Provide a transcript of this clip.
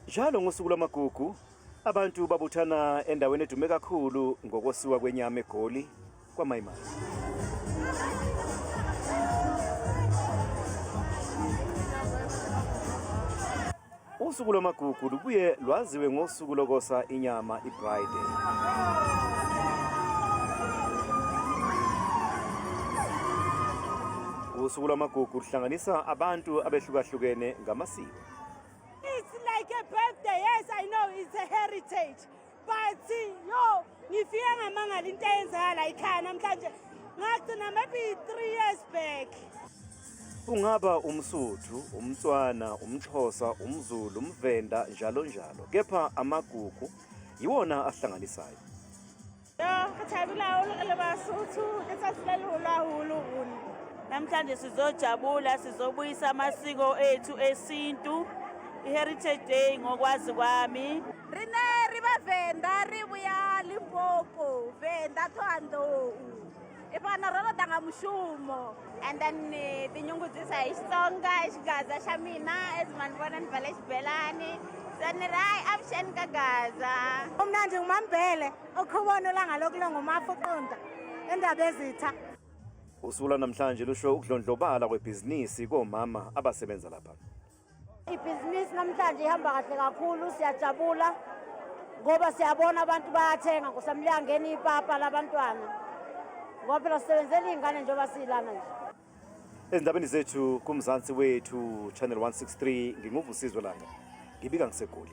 Njalo ngosuku lwamagugu abantu babuthana endaweni edume kakhulu ngokosiwa kwenyama eGoli kwaMayimane. Usuku lwamagugu lubuye lwaziwe ngosuku lokosa inyama iBraai Day. Usuku lwamagugu luhlanganisa abantu abehlukahlukene ngamasiko. It's like a birthday. Yes, I know it's a heritage. But yo, ngifike ngamangala into eyenzeka la ekhaya namhlanje. Ngagcina maybe 3 years back. Ungaba umSuthu, umTswana, umXhosa, umZulu, umVenda njalo njalo. Kepha amagugu yiwona ahlanganisayo. Yo, re thabile haholo re le Basotho, ke tsatsi le leholo haholo rona. Namhlanje sizojabula sizobuyisa amasiko ethu esintu i-Heritage Day ngokwazi kwami. Rine ri vhavenḓa ri vhuya Limpopo, Venḓa Thohoyandou. Ifhano ro ro ḓa nga mushumo. And then ni tinyungubyisa hi Xitsonga i xigaza xa mina as ma ni vona ni vale xibelani se ni ri hayi avuxeni ka Gaza. Umnandi ngumambele okhubona ulanga lokulonga umafuqunda endaba ezitha. Usuku lwanamhlanje lusho ukudlondlobala kwebhizinisi komama abasebenza lapha. Ibhizinisi namhlanje ihamba kahle kakhulu siyajabula ngoba siyabona abantu bayathenga nkosamliyangena ipapa labantwana ngoba phela sisebenzela iy'ngane njengoba siyilana nje. Ezindabeni zethu kumzansi wethu Channel 163 nginguVusizwe Langa ngibika ngiseGoli.